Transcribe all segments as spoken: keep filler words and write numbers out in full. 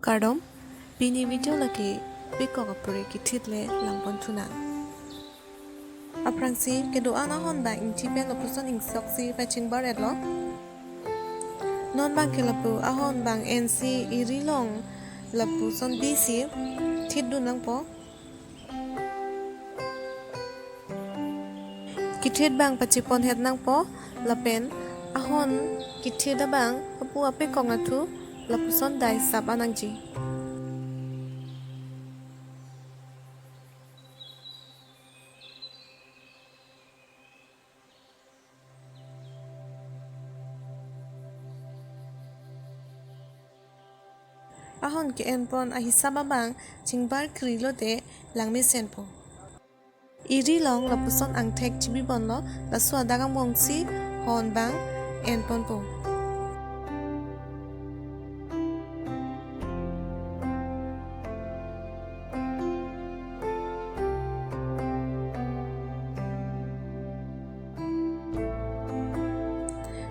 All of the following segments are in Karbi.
Kardom, pini video lake pekok apre kethit le langpon thunang. Aphrangsi kedo-an ahon abang ingthi pen lapuson ingsoksi pachingbar-etlo. Non abangke lapu ahon abang ensi eri along lapuson bisi thitdun nangpo. Kethit abang pachiponhet nangpo lapen ahon kethit abang apu apekok nathu lapuson dai sap an nangji. Ahon ke-enpon ahisap abang chingbar kri lote langmesenpo. Eri along lapuson angthek chibiponlo, laso adak angbongsi hon abang enponpo.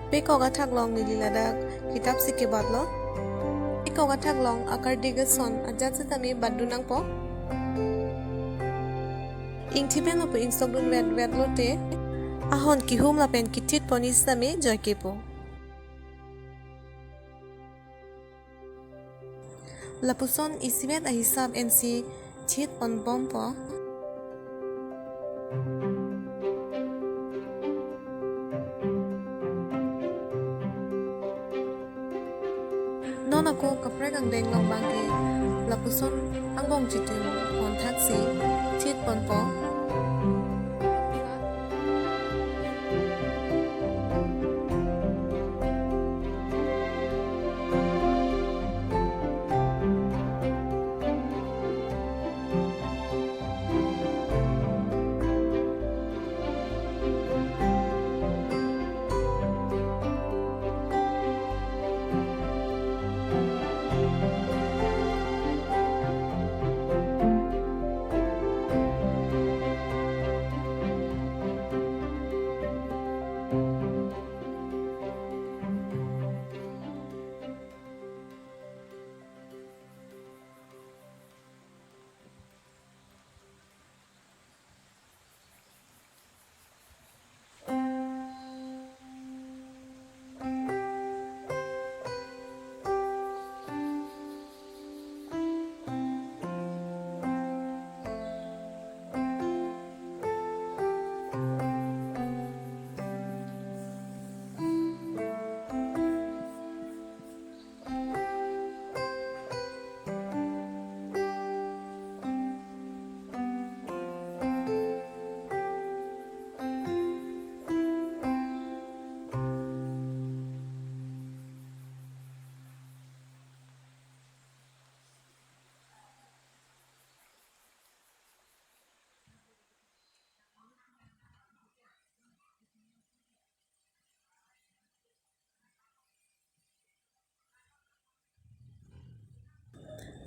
Pekok athak along neli ladak kitapsi kebatlo. Pekok athak along akardik ason ajat setame batdun nangpo. Ingthi pen lapu ingsokdun vetvet lote ahon kehum lapen kethitpon setame joikepo. Lapuson isivet ahisap ensi thitponbompo. Non ako kaprek angdeng along abangke lapuson angbong chitim ponthaksi thitponpo.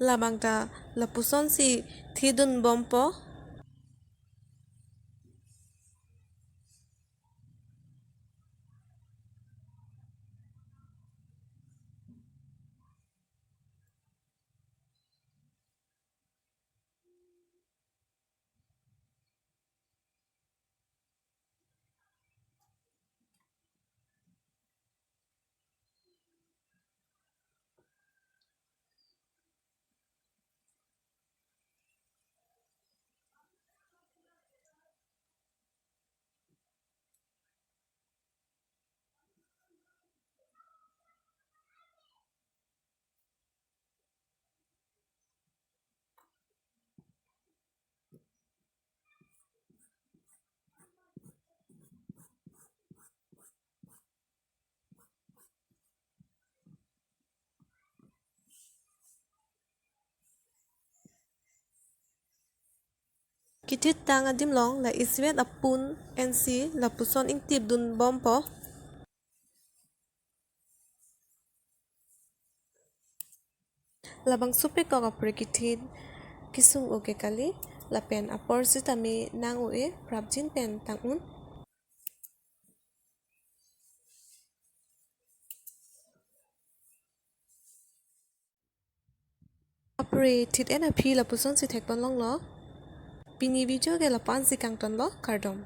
Labang ta lapusonsi thidunbompo. Kethit tang adim along la isivet apun ensi lapuson ingtipdunbompo. Labangso pekok apre kethit kesung-o ke kali, lapen apor sitame nang-o-e, prapjin pen tang-un. Pre thit en aphi lapuson si thekpon longlo. Pini video ke lapu-an si kangtonlo, kardom.